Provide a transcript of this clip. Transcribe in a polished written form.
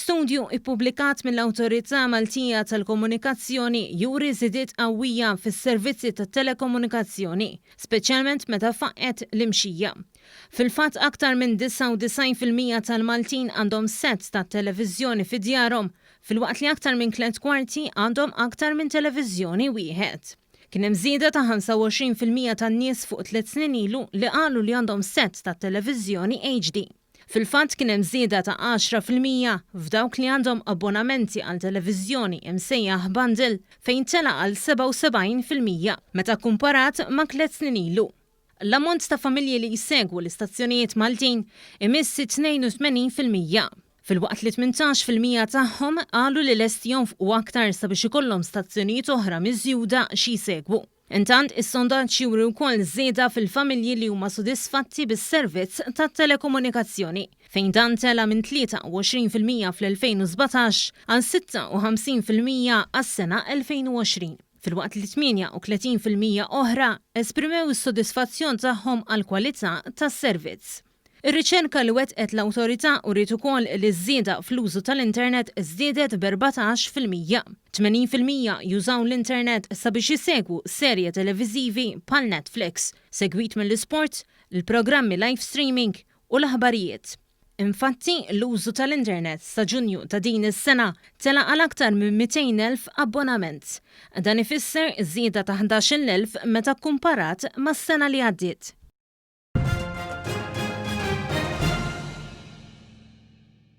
Studju ippubblikat mill-Awtorità Maltija tal-Komunikazzjoni juri żidiet qawwija fis-servizzi tat-telekomunikazzjoni, speċjalment meta faqqgħet l-imxija. Fil-fatt aktar minn 99% tal-Maltin għandhom sett ta' televiżjoni fi djarhom, filwaqt li aktar minn tliet kwarti għandhom aktar minn televiżjoni wieħed. Kien hemm żieda ta' 25% tan-nies fuq tliet snin ilu li qalu li għandhom sett ta' televiżjoni HD. Fil-fatt kien hemm żieda ta' 10% f'dawk li għandhom abbonamenti għal televiżjoni imsejjaħ bundle fejn tela' għal 77% meta kkumparat ma' tliet snin ilu. L-ammont ta' familji li jsegwu l-istazzjonijiet Maltin imiss it-82%, filwaqt li 18% tagħhom qalu li lesti jonfqu aktar sabiex ikollhom stazzjonijiet oħra miżjuda xi jsegwu. Intant, is-sondaġġ juri wkoll żieda fil-familji li huma sodisfatti bis-servizz tat-telekomunikazzjoni, fejn dan tela' minn 23% fl-2017 għal 56% għas-sena 2020, filwaqt li 38% oħra esprimew is-sodisfazzjon tagħhom għall-kwalità tas-servizz. Ir-riċerka li wettqet l-Awtorità uriet ukoll li ż-żieda fl-użu tal-internet żdiedet b'14%. 80% jużaw l-internet sabiex isegwu serje televiżivi bħal Netflix, segwit mill-isport, l-programmi live streaming u l-aħbarijiet. Infatti, l-użu tal-internet sa Ġunju ta' din is-sena tela' għal aktar minn 200,000 abbonament. Dan ifisser żieda ta' 11,000 meta kkumparat mas-sena li għaddiet.